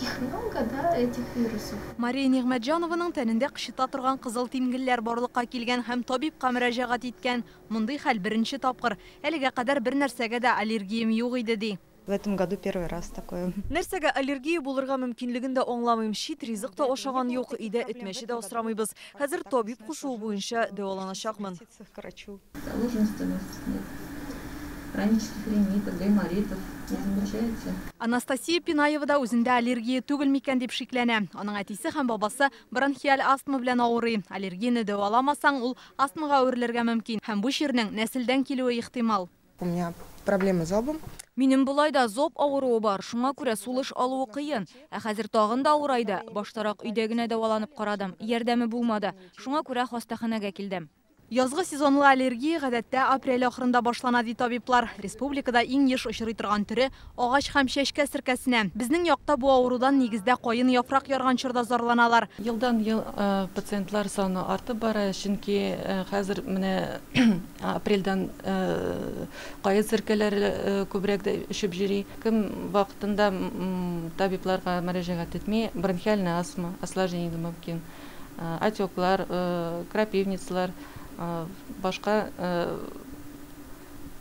Их много, да, этих вирусов. Мария Нигъмәтҗанованың тәнендә кычыта торган кызыл тимгелләр барлыкка килгән һәм табибка мөрәҗәгать иткән. Мондый хәл беренче тапкыр. Әлегә кадәр бернәрсәгә дә аллергиям юк иде, ди. В этом году первый раз такое. Нәрсәгә аллергия булырга мөмкинлеген дә аңламыйм. Чит ризык та ашаган юк, өйдә эт-мәче дә асрамыйбыз. Хәзер табиб кушуы буенча дәваланачакмын. К врачу. Заложенности у нас нет. Хронических ринитов, гайморитов не замечаете? Анастасия Пинаева да үзендә аллергия түгел микән дип шикләнә. Аның әтисе һәм бабасы бронхиаль астма белән авырый. Аллергияне дәваламасаң, ул астмага әверелергә мөмкин. Һәм бу чирнең нәселдән килүе ихтимал. У меня проблемы с зобом. Минем болай да зоб авыруы бар, шуңа күрә сулыш алуы кыен. Ә хәзер тагын да авырайды. Баштарак өйдә генә дәваланып карадым, ярдәме булмады. Шуңа күрә хастаханәгә килдем. Язгы сезонлы аллергия гадәттә апрель ахырында башлана, ди табиблар. Республикада иң еш очрый торган төре агач һәм чәчкә серкәсенә. Безнең якта бу авырудан нигездә каен яфрак ярган чорда зарланалар. Елдан-ел пациентлар саны артып бара, чөнки хәзер менә апрельдән каен серкәләре күбрәк дә эчеп йөри. Кем вакытында табибларга мөрәҗәгать итми, бронхиальная астма, осложнение мөмкин, отеклар, крапивницалар, башка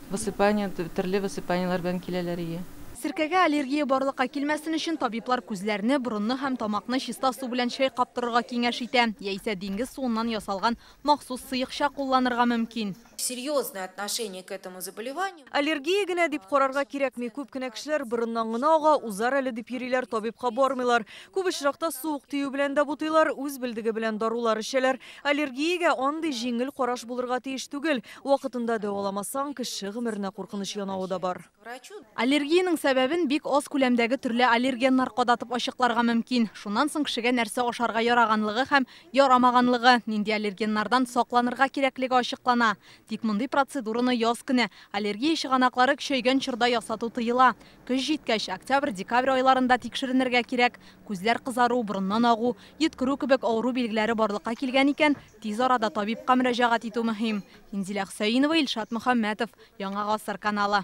высыпание, төрле высыпаниелар белән киләләр ие. Серкәгә аллергия барлыкка килмәсен өчен табиблар күзләрне, борынны һәм тамакны чиста су белән чайкап торырга киңәш итә. Яисә диңгез суыннан ясалган махсус сыекча кулланырга мөмкин. Серьезное отношение к этому заболеванию. Аллергия генә дип карарга кирәкми. Күп кенә кешеләр борыннан гына ага, узар әле дип йөриләр, табибка бармыйлар. Күп очракта суык тию белән дә бутыйлар, үз белдеге белән дарулар эчәләр. Аллергиягә андый җиңел караш булырга тиеш түгел. Вакытында дәваламасаң, кеше гомеренә куркыныч янавы да бар. Аллергиянең сәбәбен бик аз күләмдәге төрле аллергеннар кадатып ачыкларга мөмкин. Шуннан соң кешегә нәрсә ашарга яраганлыгы һәм ярамаганлыгы, нинди аллергеннардан сакланырга кирәклеге ачыклана. Тик мондый процедураны яз көне аллергия чыганаклары көчәйгән чорда ясату тыела. Көз җиткәч, октябрь-декабрь айларында тикшеренергә кирәк. Күзләр кызару, борыннан агу, йөткерү кебек авыру билгеләре барлыкка килгән икән, тиз арада табибка мөрәҗәгать итү мөһим. Инзилә Хөсәенова, Илшат Мөхәммәтов, Яңа Гасыр каналы.